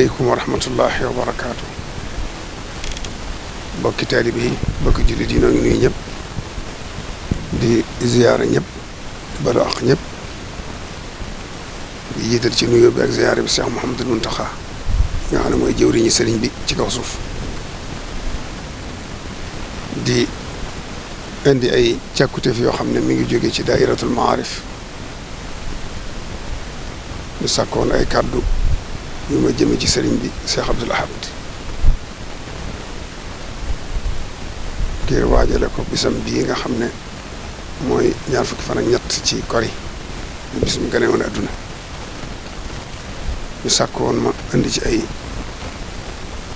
aleykum wa rahmatullahi wa barakaatu. bokki taalibe yi bokki jullit yi noo ngi nuyu ñëpp di ziyaara ñëpp di balu ak ñëpp di jiital ci nuyoo bi ak ziyaara bi Cheikh Mouhamadul Mountakha nga xam ne mooy jëwriñu sëriñ bi ci kaw suuf di indi ay càkkutéef yoo xam ne mi ngi jóge ci daayiratul maarif ñu sàkkoon ay kàddu yu ma jëme ci sëriñ bi Cheikh Abdoul Ahad ngir waajale ko bisam bii nga xam ne mooy ñaar fukki fan ak ñett ci kori bis mu gane woon adduna ñu sàkkoon ma indi ci ay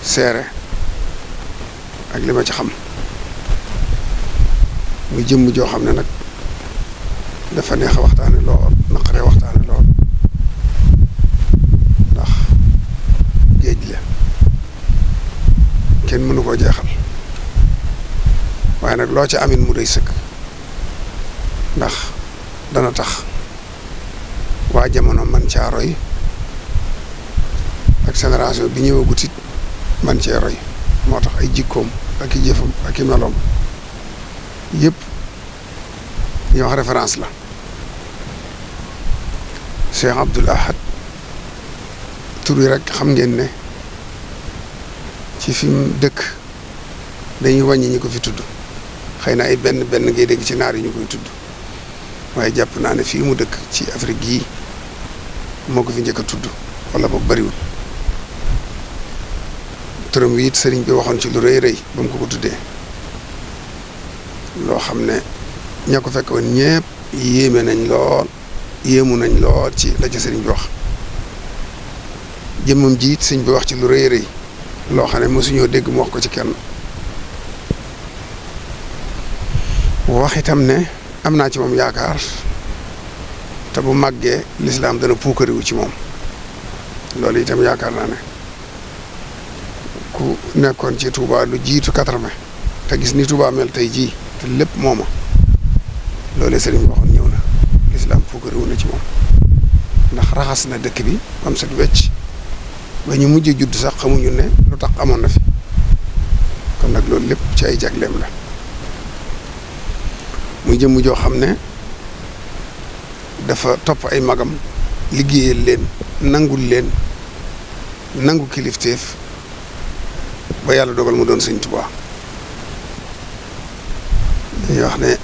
seere ak li ma ci xam muy jëmm joo xam ne nag dafa neex a waxtaane lool naqaree waxtaane lool ndax géej la kenn mënu koo jeexal waaye nag loo ca amin mu doy sëkk ndax dana tax waa jamono man caa roy ak génération bi ñëwagut it man cee roy moo tax ay jikkoom ak i jëfam ak i meloom yëpp ñoo wax référence la Cheikh Abdoul Ahad tur yi rek xam ngeen ne ci fi mu dëkk dañuy wàññi ñi ko fi tudd xëy na ay benn ngay dégg ci naar yi ñu koy tudd waaye jàpp naa ne fii mu dëkk ci Afrique gii moo ko fi njëkk a tudd wala boog bariwul turam wi it sëriñ bi waxoon ci lu rëy rëy ba mu ko tuddee loo xam ne ña ko fekk woon ñëpp yéemu nañ lool ci la ci sëriñ bi wax jëmmam ji it sëriñ bi wax ci lu rëy rëy loo xam ne mosuñoo dégg mu wax ko ci kenn wax itam ne am naa ci moom yaakaar te bu màggee lislaam dana puukariwu ci moom loolu itam yaakaar naa ne ku nekkoon ci Touba lu jiitu 80 te gis ni Touba mel tey jii te lépp mooma loolee sëriñ bi waxoon ñëw na lislaam puukariwu na ci moom ndax raxas na dëkk bi am set wecc ba ñu mujj judd sax xamuñu ne lu tax amoon na fi kon nag loolu lépp ci ay jagleem la muy jëmm joo xam ne dafa topp ay magam liggéeyal leen nangul leen nangu kilifteef ba yàlla dogal mu doon sëñ Tuubaa dañuy wax ne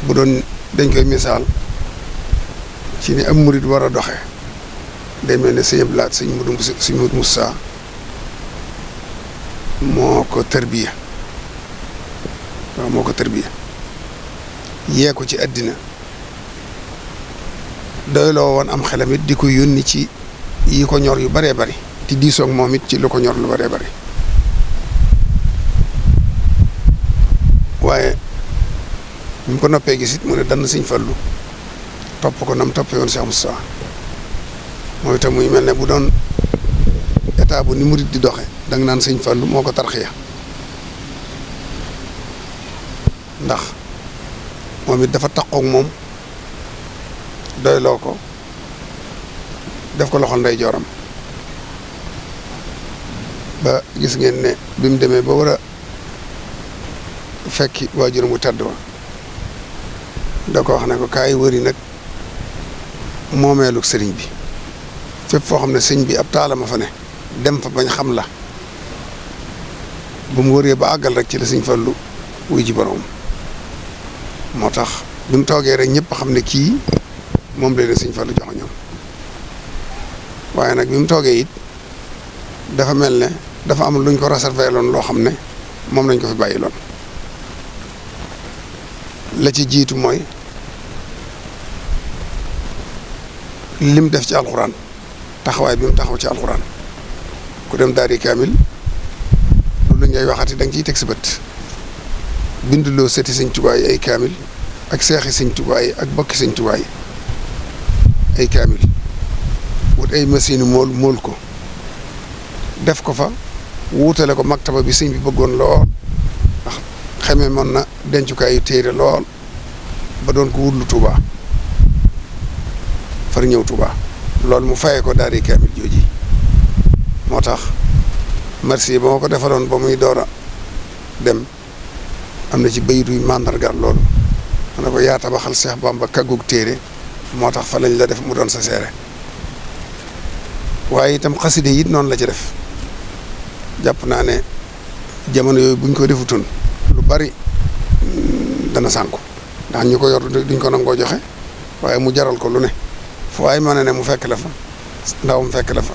bu doon dañ koy misaal ci ni am murid war a doxe day mel ne sëñ Abdou Lahad sëñ Modou Moussa moo ko tërbiya waaw moo ko tërbiya yee ko ci àddina doyloo woon am xelam it di ko yónni ci yi ko ñor yu bëree bëri di diisoog moom it ci lu ko ñor lu bëree bëri waaye ñu ko noppee gis it mu ne dann Sëñ Fallu topp ko nam toppee woon Cheikh Moussa mooy itam muy mel ne bu doon état bu ni murid di doxe danga naan Sëñ Fallu moo ko tarxiya ndax moom it dafa taqoog moom doyloo ko def ko loxol ndey jooram ba gis ngeen ne bi mu demee ba war a fekki waajuram mu tedd wa da ko wax ne ko kaay wëri nag moomeelu sëriñ bi fépp foo xam ne sëñ bi ab taalama fa ne dem fa bañ xam la ba mu wëree ba àggal rek ci la Sëñ Fallu wuy ji borom moo tax bi mu toogee rek ñëpp xam ne kii moom leen Sëñ Fallu jox ñoom waaye nag bi mu toogee it dafa mel ne dafa am luñ ko réservé loon loo xam ne moom lañ ko fi bàyyi loon la ci jiitu mooy lim def ci alxuraan taxawaay bi mu taxaw ci alxuraan ku dem daari kaamil loolu la ngay waxati da nga ciy teg sa bët binduloo seti Sëñ Tuubaa yi ay kaamil ak seexi Sëñ Tuubaa yi ak bokki Sëñ Tuubaa yi ay kaamil wut ay machine mool ko def ko fa wuutale ko maktaba bi sëñ bi bëggoon lool ndax xamee moon na dencukaayu téere lool ba doon ko wutlu Tuubaa far ñëw Tuubaa loolu mu fayee ko daari kaamil jooji moo tax merci ba ma ko defaloon ba muy door a dem am na ci bayit yu màndargaal loolu ma ne ko yaa tabaxal Seex Bamba kaggug téere moo tax fa lañ la def mu doon sa seere waaye itam xaside yi noonu la ci def jàpp naa ne jamono yooyu buñ ko defutoon lu bari dana sànku ndax ñu ko yor duñ ko nangoo joxe waaye mu jaral ko lu ne fu waaye mën ne mu fekk la fa ndawam fekk la fa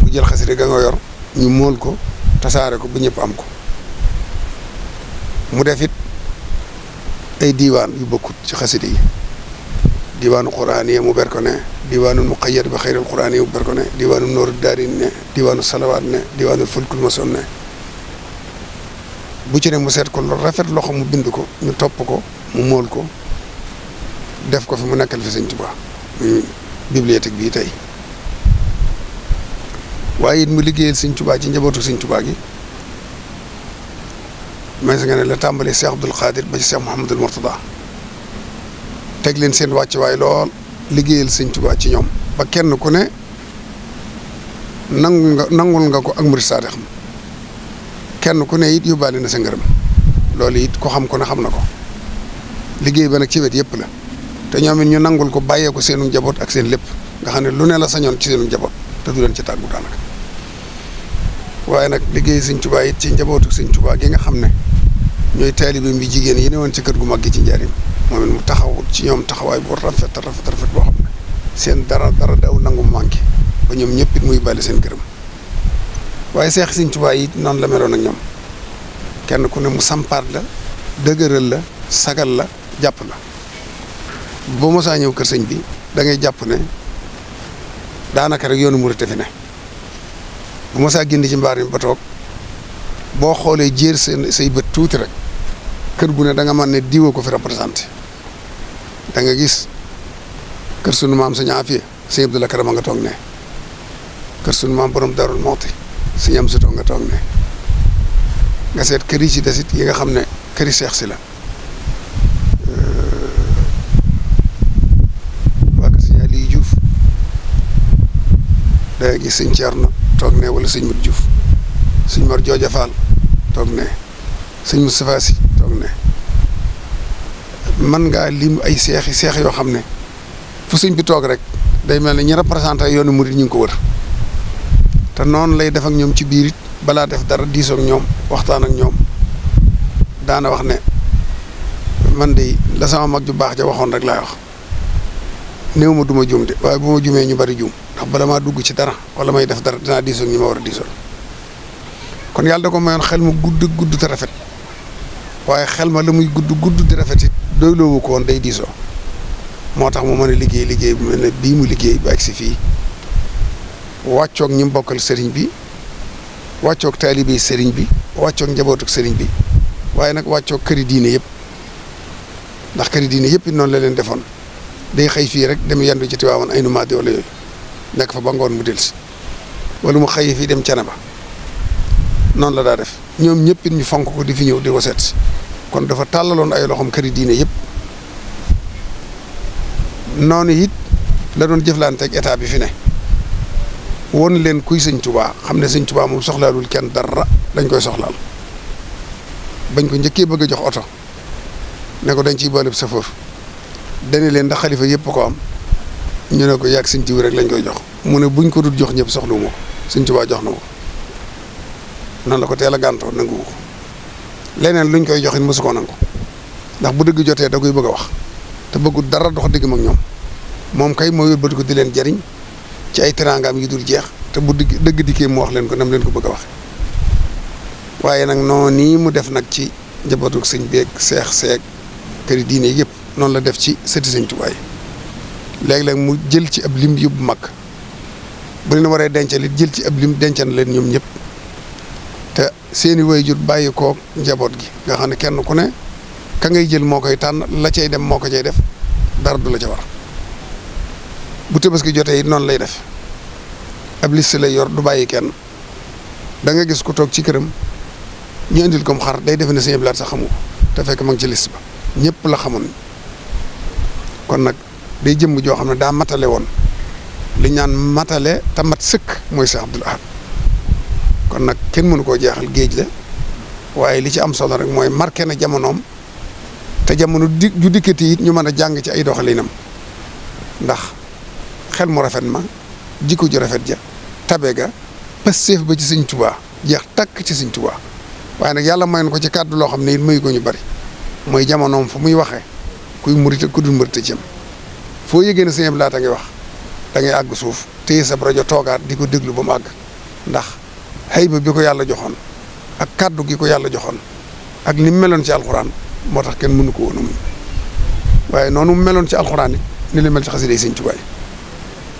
mu jël xaside ga nga yor ñu móol ko tasaare ko bu ñëpp am ko mu def it ay diiwaan yu bokkut ci xaside yi diiwaanu quraan yi mu ber ko ne diiwaanu muqayyad ba xayril quraan yi mu ber ko ne diiwaanu nooru daarin ne diiwaanu salawaat ne diiwaanu fulkul masoon ne bu ci ne mu seet ko lu rafet loxo mu bind ko ñu topp ko mu móol ko def ko fi mu nekkal fi Sëñ Tuubaa muy bibliothèque bii tey waaye it mu liggéeyal Sëñ Tuubaa ci njabootu Sëñ Tuubaa gi mais nga ne la tàmbalee Cheikh Abdoul Khadir ba ci Cheikh Mouhamadul Mourtada teg leen seen wàccuwaay lool liggéeyal Sëñ Tuubaa ci ñoom ba kenn ku ne nangul nga ko ak murid saadix kenn ku ne it yóbbaale na sa ngërëm loolu it ko xam ko ne xam na ko liggéey ba nag ci wet yëpp la te ñoom it ñu nangul ko bàyyee ko seenu njaboot ak seen lépp nga xam ne lu ne la sañoon ci seenu njaboot te du leen ci tàggu daanaka waaye nag liggéey Sëñ Tuubaa it ci njabootu Sëñ Tuubaa gi nga xam ne ñooy taalibe bi jigéen yi ne woon ci kër gu mag gi ci njaarim moom it mu taxawut ci ñoom taxawaay bu rafet boo xam ne seen dara daw nangu manqué ba ñoom ñëpp it muy bàyyi seen gërëm waaye seex Sëñ Tuubaa yi noonu la meloon ak ñoom kenn ku ne mu sampaat la dëgëral la sagal la jàpp la boo mosaa ñëw kër sëñ bi da ngay jàpp ne daanaka rek yoonu murit fi ne bu mosaa génn ci mbaar mi ba toog boo xoolee jéer say bët tuuti rek kër gu ne da nga mën ne diwa ko fi représenté da nga gis kër sunu maam Sëñ Afiya Sëñ Abdou Lakram nga toog ne kër sunu maam borom Darou Mouhty Sëñ Amsatu nga toog ne nga seet kër yi ci desit yi nga xam ne këri seex si la waa kër Sëñ Aliou Diouf da nga gis Sëñ Thierno toog ne wala Sëñ Mat Diouf Sëñ Mor Jooja Fall toog ne Sëñ Moustapha Sy toog ne man ngaa lim ay seex yoo xam ne fu sëñ bi toog rek day mel ne ñi représenté yoonu murid ñu ngi ko wër te noonu lay def ak ñoom ci biir it balaa def dara diisoo ak ñoom waxtaan ak ñoom daana wax ne man de la sama mag ju baax ja waxoon rek laay wax néew ma du ma juum de waaye bu ma jumee ñu bari juum ndax bala maa dugg ci dara wala may def dara dinaa diisoo ak ñi ma war a diisoo kon yàlla da ko mayoon xel mu gudd te rafet waaye xel ma la muy gudd di rafet it doyloowu ko woon day diisoo moo tax mu mën a liggéey bu mel ne bii mu liggéey ba agsi fii wàccoog ñi mu bokkal sëriñ bi wàccoog taalibe sëriñ bi wàccoog njabootuk sëriñ bi waaye nag wàccoog këri diine yëpp ndax këri diine yëpp it noonu la leen defoon day xëy fii rek dem yendu ci Tiwaawan ay numaadi wala yooyu nekk fa ba ngoon mu delsi wala mu xëy fii dem Canaba noonu la daa def ñoom ñëpp it ñu fonk ko di fi ñëw di ko seet kon dafa tàllaloon ay loxoom këri diine yëpp noonu it la doon jëflanteeg état bi fi ne won leen kuy Sëñ Tuubaa xam ne Sëñ Tuubaa moom soxlaalul kenn dara dañ koy soxlaal bañ ko njëkkee bëgg a jox oto ne ko dañ ciy booleb safoor dane leen ndax xalifa yëpp ko am ñu ne ko yàgg Sëñ Tuubaa rek lañ koy jox mu ne buñ ko dul jox ñëpp soxluwuma ko Sëñ Tuubaa jox na ko nan la ko teel a gàntoo nanguwu ko leneen luñ koy joxin mosu ko nangu ndax bu dëgg jotee da koy bëgg a wax te bëggul dara dox digg ak ñoom moom kay moo yóbbatu ko di leen jariñ ci ay teraangaam yu dul jeex te bu dëgg dikkee mu wax leen ko nam leen ko bëgg a waxe waaye nag noonu nii mu def nag ci njabootu sëñ beeg seex këri diine yëpp noonu la def ci sëti Sëñ Tuubaa yi léeg-léeg mu jël ci ab lim yóbbu mag bu leen waree dencal it jël ci ab lim dencal leen ñoom ñëpp te seeni waajur bàyyi koog njaboot gi nga xam ne kenn ku ne ka ngay jël moo koy tànn la cay dem moo ko cay def dara du la ca war bu Tabaski jotee it noonu lay def ab liste lay yor du bàyyi kenn da nga gis ku toog ci këram ñu indil kom xar day defe ne Sëñ Abdou Lahad sax xamu ko te fekk ma ngi ci liste ba ñëpp la xamoon kon nag day jëmm joo xam ne daa matale woon li ñaan matale te mat sëkk mooy Cheikh Abdoul Ahad kon nag kenn mënu koo jeexal géej la waaye li ci am solo rek mooy marqué na jamonoom te jamono ju dikkati it ñu mën a jàng ci ay doxalinam ndax xel mu rafet ma jikko ju rafet ja tabe ga passeef ba ci Sëñ Tuubaa jeex takk ci Sëñ Tuubaa waaye nag yàlla may na ko ci kàddu loo xam ne it mayu ko ñu bari mooy jamonoom fu muy waxee kuy murit ku dul murit ci am foo yëgee ne Sëñ Abdou Lahad a ngi wax da ngay àgg suuf téye sa rajo toogaat di ko déglu ba mu àgg ndax xayba bi ko yàlla joxoon ak kàddu gi ko yàlla joxoon ak ni mu meloon ci alxuraan moo tax kenn mënu ko woon a muñ waaye noonu mu meloon ci alxuraan it ni la mel ci xasida yi Sëñ Tuubaa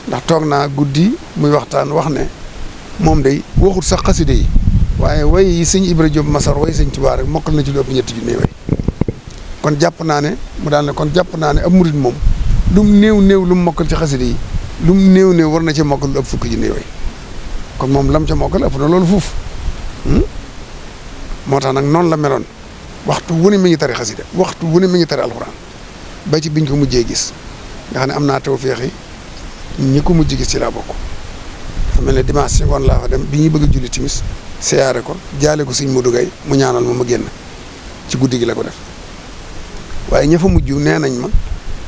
ndax toog naa guddi muy waxtaan wax ne moom day waxut sax xasida yi waaye way yi Sëñ Ibra Jóob Masar way Sëñ Tuubaa rek mokkal na ci lu ëpp 3 junni way kon jàpp naa ne mu daal ne kon jàpp naa ne ab murit moom lu mu néew lu mu mokkal ci xasida yi lu mu néew war na ci mokkal lu ëpp 10 junni way kon moom lam ca mokkal ëpp na loolu fuuf moo tax nag noonu la meloon waxtu wu ne mi ngi tari xasida waxtu wu ne mi ngi tari alxuraan ba ci biñ ko mujjee gis nga xam ne am naa tawfeex yi ñi ko mujj gis ci laa bokk dafa mel ne dimanche si ngoon laa fa dem bi ñuy bëgg a julli timis siyaare ko jaale ko Sëñ Modou Gaye mu ñaanal ma génn ci guddi gi la ko def waaye ña fa mujj nee nañ ma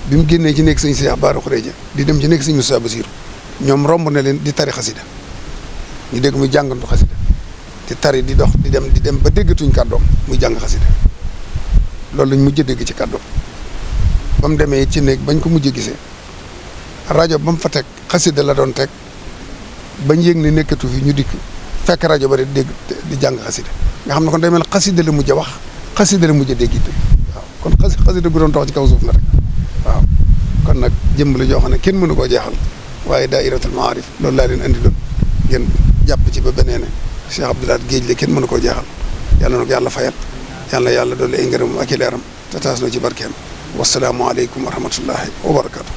bi mu génnee ci nekk Sëñ Cheikh Bara Khourédia di dem ci nekk Sëñ Moussa Bassirou ñoom romb na leen di tari xasida ñu dégg muy jàngantu xasida di tari di dox di dem ba déggatuñ kàddoom muy jàng xasida loolu lañ mujj dégg ci kàddoom ba mu demee ci néeg bañ ko mujj gisee rajo ba mu fa teg xasida la doon teg bañ yëg ne nekkatu fi ñu dikk fekk rajo ba de dégg di jàng xasida nga xam ne kon day mel xasida la mujj a wax xasida la mujj a dégg it waaw kon xasida gu doon dox ci kaw suuf la rek waaw kon nag jëmb la joo xam ne kenn mënu koo jeexal waaye daayiratul maarif loolu laa leen andi doon ngeen jàpp ci ba beneen Cheikh Abdou Lahad géej la kenn mënu koo jeexal yàlla na ko yàlla fayal yàlla doole ay ngërëm ak i leeram te taas na ci barkeem wasalaamualeykum wa rahmatullahi wa barakaatu.